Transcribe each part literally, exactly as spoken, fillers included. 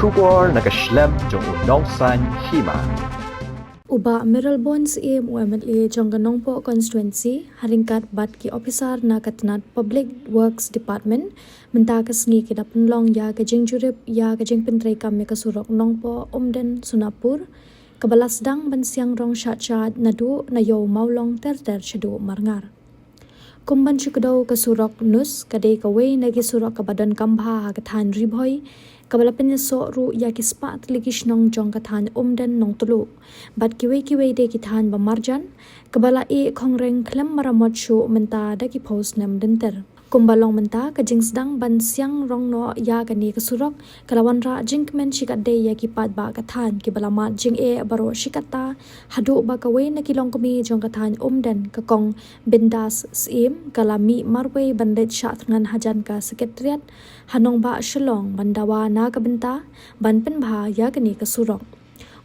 Khubor na ka shlem jong u Nongsaiñ Hima. U Bah Mayralborn Syiem, u M L A jong ka Nongpoh Constituency, ha ryngkat bad ki ophisar na ka tnat Public Works Department, mynta ka sngi ki da pynlong ïa ka jingjurip ïa ka jingpyntreikam ïa ka surok Nongpoh Umden Sonapur, kaba la sdang ban siang rong shad shad naduh na Ïew Mawlong ter ter shaduh Marngar. Kum ban shu kdew, ka surok Nus ka dei kawei na ki surok kaba donkam bha ha ka thaiñ Ri Bhoi, kaba la pynïasoh ruh ïa ki spah tylli ki shnong jong ka thaiñ Umden Nongtluh bad kiwei kiwei de ki thaiñ ba marjan, kaba la ïeh khongreng khlem maramot shuh mynta da ki phew snem lynter. Kumba long mynta, ka jingsdang ban siang rong noh ïa kane ka surok ka la wanrah jingkmen shikatdei ïa ki paidbah ka thaiñ, kiba la mad jingeh baroh shikatta, haduh ba kawei na ki longkmie jong ka thaiñ Umden, ka Kong Bindas Syiem, ka la mih marwei ban leit shah thngan hajan ka Secretariat ha nongbah Shillong ban dawa na ka bynta ban pynbha ïa kane ka surok.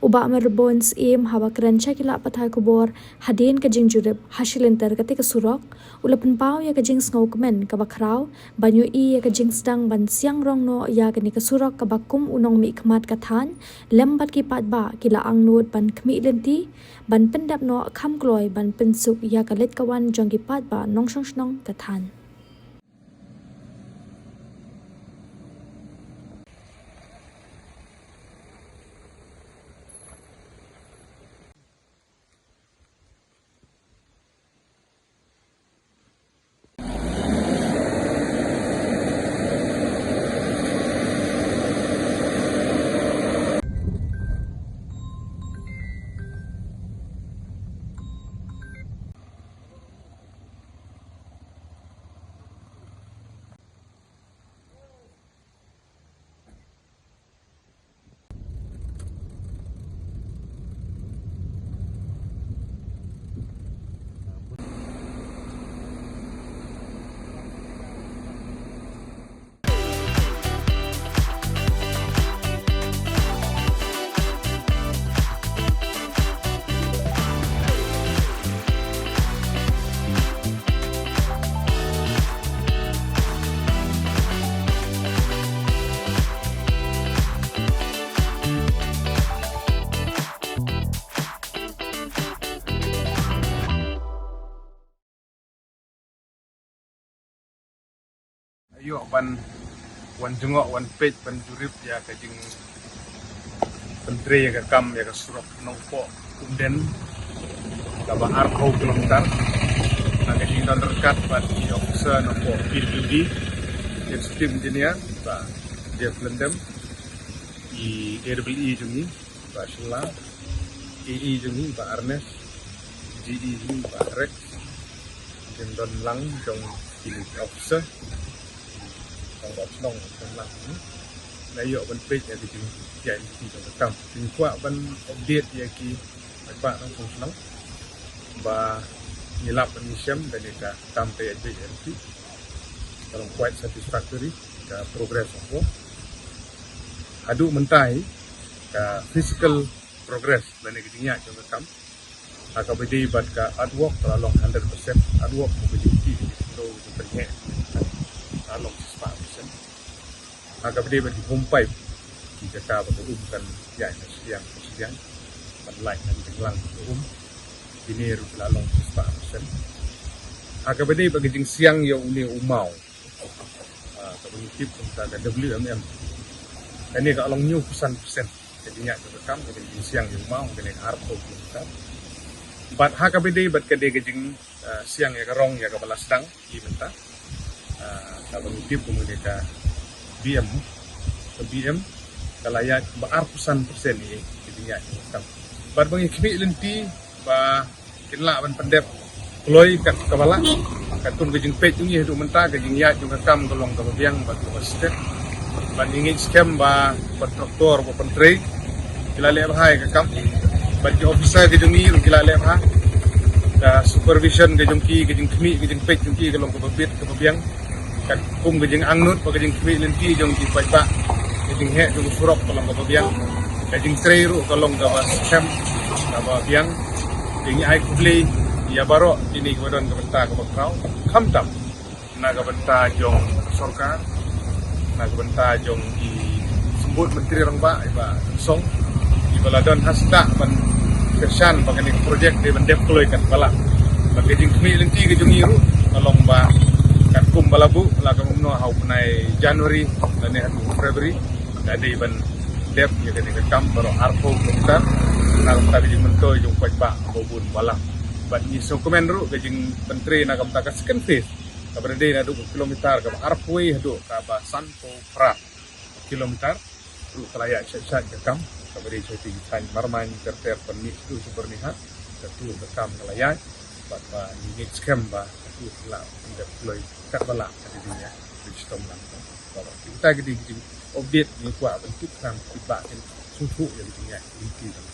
U Bah Mayralborn Syiem, haba kren sha ki lad pathai khubor hadien ka jingjurip ha shi lynter kata ka surok, u la pynpaw ïa ka jingsngewkmen kaba khraw ban ïohi ïa ka jingsdang ban siang rong noh ïa kane ka surok, kaba kum u nongmihkhmat ka thaiñ lem bad ki paidbah ki la angnud ban khmih lynti ban pyndep noh kham kloi ban pynsuk ïa ka leit ka wan jong ki paidbah nongshong shnong ka thaiñ. Ïoh ban wan jngoh, wan peit, ban jurip ïa ka jingpyntrei ïa ka kam ïa ka surok Nongpoh Umden, kaba arphew kilometer. Na ka jingdon ryngkat bad ki officer Nongpoh P W D, Executive Engineer Bah Jeff Lyngdoh, i A E E jong ngi Bah Shylla, A E jong ngi Bah Ernest, G E jong ngi Bah Rex, jingdon lang jong kine ki officer, jong Bah Shnong, jong lang ni. Na ïoh ban peit ïa ki jingïaid lynti jong ka kam. Jingkwah ban update ïa ki paidbah nongshong shnong ba ngi lap ban ngi shem da kane ka kam ka ïaid beit ïaid lynti. Ka long quite satisfactory ka progress of work. Haduh mynta hi ka physical progress lane ka jingïaid jong ka kam, ha kaba ïadei bad ka earthwork ka la long hundred percent. Earthwork ka jingkit, ka jingkyndoh, ka jingpynheh, ka la long shispah percent. Ha kaba ïadei bad ki home pipe, ki kata ba ka um kan ïaid na shiliang na shiliang, ban lait na ki jinglang ka um, kine ruh ki la long shispah percent. Ha kaba ïadei bad ka jingsiang ïa une u maw, ah, kaba ngi tip kumta ka W M M, kane ka long hynñiewphew san percent ka jingïaid jong ka kam, ka jingsiang ïa u maw, kane ka arphew kilometer. Bad ha kaba ïadei bad ka dei ka jing, ah, siang ïa ka rong ïa kaba la sdang ïa mynta, ah, kaba ngi tip kum kane ka B M, ka B M ka la ïaid ba arphew san percent ïa ka jingïaid jong ka kam. Bad ba ngi khmih lynti ba kin lah ban pyndep kloi kat kaba lah. Katkum ka jingpeit jong ngi haduh mynta ka jingïaid jong ka kam ka long kaba biang bad kaba stet. Bad ngi ngeit skhem ba kontraktor ba pyntrei ki la leh bha ïa ka kam. Bad ki officer ki jong ngi ruh ki la leh bha. Ka supervision ka jong ki, ka jingkhmih, ka jingpeit jong ki ka long kaba bit kaba biang. Katkum ka jingangnud bad ka jingkhmih lynti jong ki paidbah, ka jingheh jong ka surok ka long kaba biang, ka jingtrei ruh ka long kaba skhem, kaba biang. Te ngi ai khublei ïa baroh kine kiba don ka bynta kaba khraw, khamtam na ka bynta jong sorkar, na ka bynta jong i Bud Myntri Rangbah i Bah Song, i ba la don ha sdang ban kyrshan ba kane ka projek dei ban dep kloi katba lah. Bad ka jingkhmih lynti ka jong ngi ruh ka long ba katkum ba la buh la ka kumno ha u bnai January lane ha u February ka dei ban dep ïa kane ka kam baroh arphew kilometer. Na ka bynta ka jingmyntoi jong u paidbah ba bun balang. Bad ngi sngewkmen ruh ka jingpyntreikam na ka bynta ka second phase kaba dei naduh ka kilometer kaba arphew haduh kaba sanphew phra kilometer ruh ka la ïaid sha sha ka kam kaba dei sha ki thaiñ Marmain, Terter, Pynmih, Sdang, Byrnihat. Katu ka kam ka la ïaid bad ba ngi ngeit skhem ba katu ka la pyndep kloi katba lah ka dei ïa ka shitom lang. Ba kita ki dei ki jing update ngi kwah ban tip tang ki ba kin sngewthuh ïa ki jingïaid lynti lang.